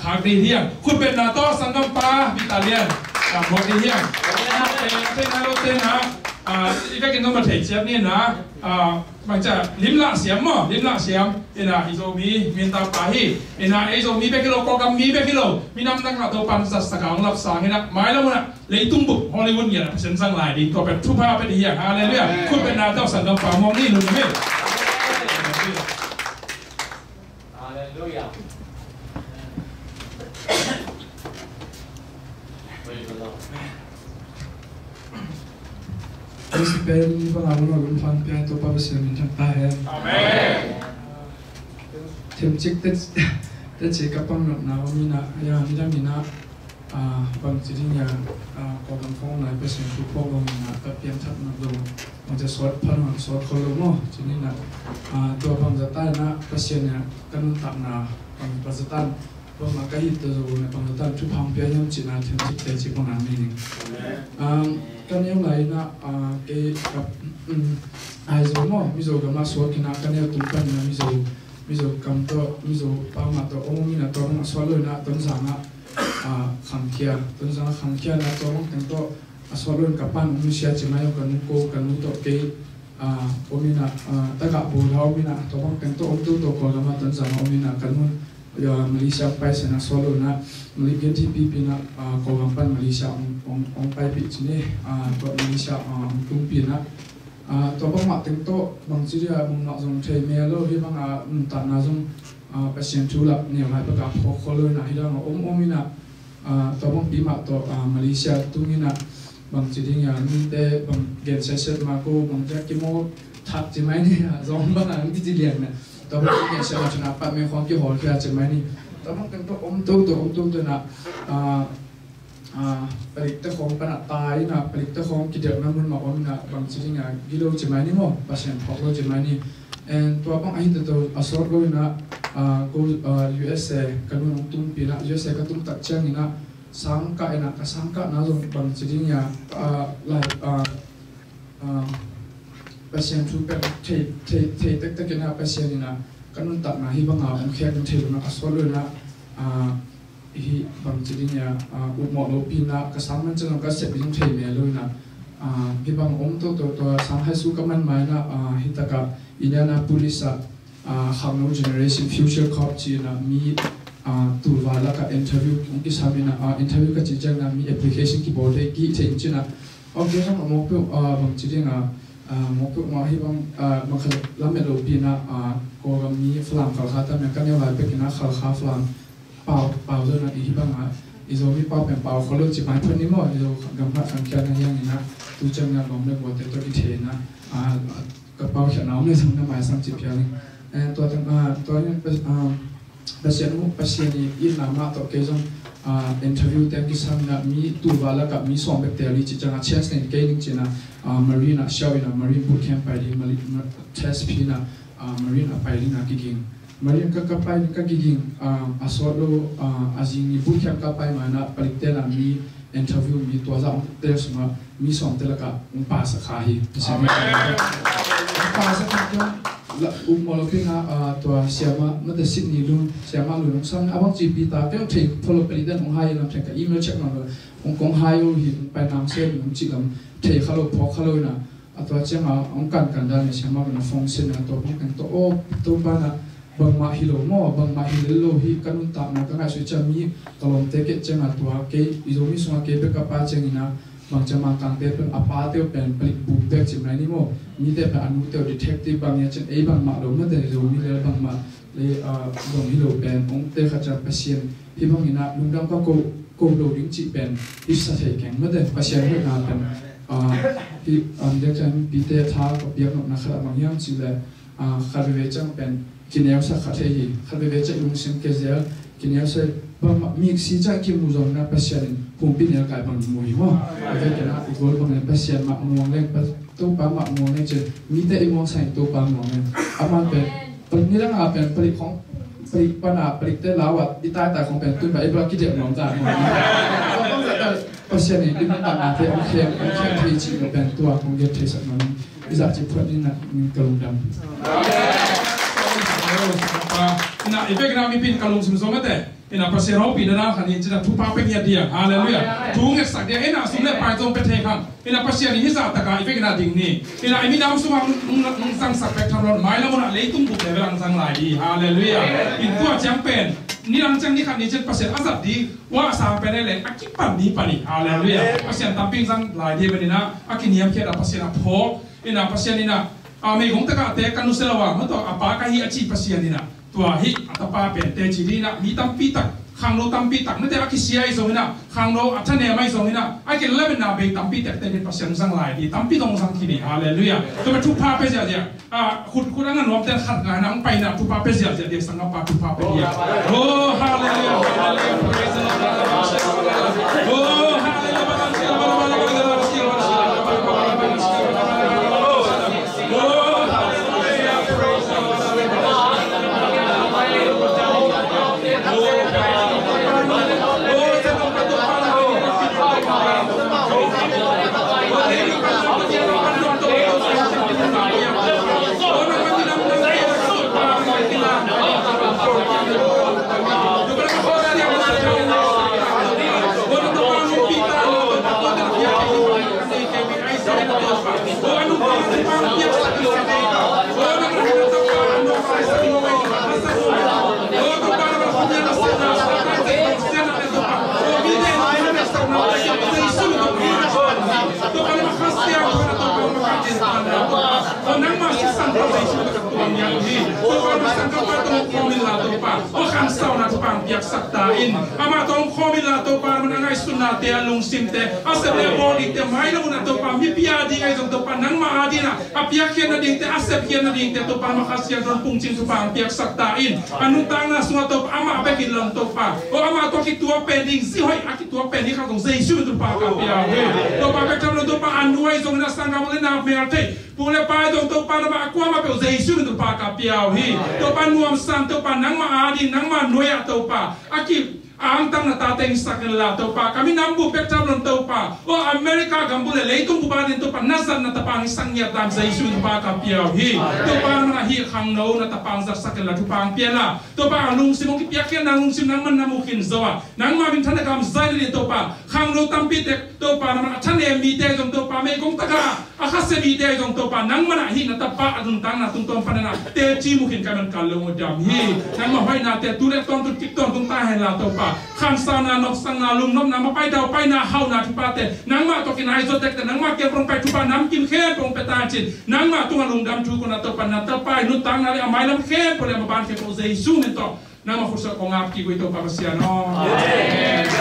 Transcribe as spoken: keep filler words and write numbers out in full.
Khak ding hi hang. Khutbetna tawh sanggampa Peter Lian. Ka mawk ding hi hang. Thei na lo, thei na. I vekin nong ma thei ciat ni na. Bangcia limlah siam maw, limlah siam. Ina i Zomi mintapa hi. Ina ei Zomi bek hi lo, Kawlgam mi bek hi lo. Minam dang ah Topan zatsak a hong lapsang ina mai lo muna. Leitung bup Hollywood ngiat ah Pasian zang lai ding tua pen thupha pen hi hang. Halleluiah. Khutbetna tawh sanggampa mawk ni lungdam hi. Halleluiah. Praise the Lord. Praise the Lord. Bang a bang a lungphan pia Topa Pasian min thang ta hen. Amen. Themcik te, te ci ka pang nopna om ina, ya, midang ina, bangci ding ya, Kawlgam khawng lai Pasian thu phawk lo ina, ka piangthak nop lo. Bangci sawt phan hang sawt khol lo maw. Ci ni na, tua bangzah ta ina Pasian ya ka nuntakna, bang, bangzah ta bangmah ka hih ta zo na bangzah ta thupha pia hiam ci na themcik te ci bang a meaning. Ka neu lai ina, kei ka, Aizawl maw, Mizo gam ah suak ina ka neu tung pan ina Mizo, Mizo kam tawh, Mizo pa mah tawh om ina tua bang a suak lo ina Tonzang ah khangkhia, Tonzang ah khangkhia ina tua bang teng tawh a suak lo in ka pan om sia ci mai, ka nu ko, ka nu tawh kei om ina, tagah bawla om ina tua bang teng tawh om toto Kawlgam ah Tonzang ah om ina ka nu Malaysia ong pai sia ina suak lo ina Malaysia gen thi pipi ina Kawlgam pan Malaysia ong, ong, ong paipih ci ni, tua Malaysia ong tungpi ina tua bangmah teng tawh bangci dia bangmah zong thei mel lo hi bang a nuntakna zong Pasian thu lah neu lai bek a phawk khol lo ina hi dang a om om ina tua bangpi mah tawh Malaysia tung ina bangci ding a mite bang gen setset mah ko bang dia kimawl thak ci mai ni a zong bang a kici lian na tua bang gen setset mah cun a pat meng khawng kihawlkhia ci mai ni tua bang teng tawh om toto om toto ina palikte khawng pan a tai ina palikte khawng kidelhna mun mah om ina bangci ding a gilo ci mai ni maw, Pasian phawk lo ci mai ni. And tua bang a hi toto a sawt lo ina ko U S A ka nu ong tungpi ina U S A ka tung tak ciang ina sangkah ina ka sangkahna zong bangci ding a lai Pasian thu pen thei, thei, thei tektek ina Pasian ina ka nuntakna hi bang a ong khek ing thei lo ina a sawt lo ina hi bangci ding a upmawh lopi ina ka sang man ciang ka sep ding thei mel lo ina hi bang om toto tua sang high school ka man ma ina hi taka Indianapolis ah Khangno Generation Future Corps ci ina mi tulva lak ah interview ong kisam ina interview ka ci ciang ina mi application kibawl thei kihih thei ing ci ina Ok, zong a mawk peuh bangci ding a mawk peuh mawk hi bang bang khat lamet lopi ina Kawlgam mi Falam Khalkha tam ina ka neu lai bek ina Khalkha Falam pau, pau zong ina i hi bang a i Zomi pau pen pau khol lo ci mai phot ni maw, i Zo gam khat khangkhia na hiang ina tu ciang ina lawm le gualte tawh kithei ina ka pau khiatna om le zong na maisang ci phial ni. Tua teng tua Pasian uh, Pasian i itna mah tawh kei zong interview teng kisam ina mi tulva lak ah mi sawm bek tel i ci ciang a chance nei kei ning ci ina Marine ah siau ina Marine boot camp pai ding, Marine test phi ina Marine ah pai ding a kiging. Marine ka, ka pai ding ka kiging a sawt lo a zing i boot camp ka pai ma ina palikte ina mi interview mi tua zah ong tel sungah mi sawmte lakah ong pass a kha hi. Ong pass a kha ciang upmawh lopi ina tua siamah mate Sydney Lun, siamah Lun ong sam a bang ci Peter kei ong thei phot lo, peli den ong hai lam thei ka email check nawn lo ong kong hai uh hi, ong pai nang se ong cih lam thei kha lo phawk kha lo ina a tua ciang a ong kankan dan ina siamah pen a phone sin ina tua bang teng tawh aw Topa ina bangmah hi lo maw, bangmah hi lel lo hi ka nuntakna ka ngaihsut ciang mi ka lawmte kei ciang a tua kei i Zomi sungah kei bek ka pa ciang ina bang ciang Mangkangte pen a pate uh pen palik buk bek ci mai ni maw, mite pen a nute uh detective bang ia ciang ei bangmah lo mate Zomi lel bangmah le zong hi lo pen ong te kha ciang Pasian hi bang ina lungdam ka ko, ko lo ding cih pen i sa thei keng mate Pasian hoihna pen hi. Dek ciang mipite tha ka piak nopna khat a bang hiam cih le khat veve ciang pen kineusak kha thei hi. Khat veve ciang i lungsim kezel kineusak bangmah miksi ciang kimu zong ina Pasian in pumpi nelkai bang mu hi maw. A vekin a i gol bang in Pasian mah muang leng, Topa mah muang leng cin mite i muang sang in Topa muang leng. Aman pen palik nidang a pen palik khong palik pana palikte lau a i taitai khong pen tun ba i bel kidelh nuam ta muang leng. Pasian in i nuntaknate ong khem, ong khem thei cih lo pen tua kong gen theisak nuam in. I zah cih phuat ding na ka lungdam. Ina, i vekna mipi in ka lungsim zong ate. Ina, Pasian hopih na dang khan in cina thupha pia ngiat dia. Halleluiah. Thu ngetsak dia, ina, sum le pai zong pia thei khan. Ina, Pasian in hizah taka i vekna ding ni. Ina, i minam sungah hong, hong, hong zangsak bek tham lo, mailam hun ah leitung bup level ah hong zang lai di. Halleluiah. In tua ciang pen, nidang ciang ni khat ni ciang Pasian a zat di. Ua sang pen e le, a kipan ni pan hi. Halleluiah. Pasian tampi hong zang lai di, pen ina, a kiniamkhiat a Pasian a phawk. Ina, Pasian ina, a, meigong takah te ka nusia lo a, maw tawh a pa ka hi a ci Pasian ina. Tua hi a tapa pen teci dina, mi tampi tak, khangno tampi tak, nate a kisia ahi zongina, khangno a thanem ahi zongina, a kilawm in a bei tampi tak te din Pasian zang lai di, tampi dong zang kini, halleluiah. Tua thupha pe ziahziah, a, khut khut a nga nuam ten khat ngai na ang pai na thupha pe ziahziah di, sangapa thupha pe dia. Oh, halleluiah, halleluiah, praise the Lord. Oh, halleluiah. Amah tawh hong khawm inla Topa, man a ngaihsutnate, a lungsimte, a sep le a bawl dingte, mailam hun ah Topa, mipi a ding ahi zong Topa, nangmah a dingin a piakkhiat nadingte, a sepkhiat nadingte Topa, mah Kha Siangtho in pungcing Topa hong piaksak ta in. A nuntakna sungah Topa, amah bek hi lo Topa, aw amah tawh kituak pen ding, zi hoih a kituak pen ding khat zong Jesu min Topa ka pia uh hi. Topa bek tham lo Topa, a nu ahi zongin a sanggam le na mel thei, pu le pa ahi zong Topa, nangmah a kuamah peuh Jesu min Topa ka pia uh hi. Topa nuamsa in Topa, nangmah a ding, nangmah nuai-ah Topa, a ki angtang na tate hong sak inla Topa, ka minam bup bek tham lo Topa, aw America gam bup le leitung bup a ding Topa, na zatna tapa hong sak ngiat dan Jesu min Topa ka pia uh hi. Topa, nangmah hih khangno na tapa hong zatsak inla thupha hong pia inla. Topa, a lungsim hong kipiakkhiat, nang lungsim nangman na mu khin zo a, nangmah minthanna gam zai nading Topa, khangno tampi tek Topa, nangmah a thanem mite zong Topa, meigong takah a khasia mite zong Topa, nangmah na hih na tapa a nuntakna tungtawn panin a teci mu khin ka hih man kal lo hong dam hi. Nangmah hoihnate tu le tawntung kip tawntung ta henla Topa, khansauna, nopsakna, lungnopna, mapai daupaina, hauhna thuphate nangmah tawh kinai zawtekte nangmah kiang pan hong pai, thupha namkim khempeuh hong pia ta in cin, nangmah tungah lungdam thu kong na Topa, na tapa i nuntakna le a mailam khempeuh le a maban khempeuh Jesu min tawh nangmah khut sungah kong ap kik uh hi Topa Pasian aw. Amen.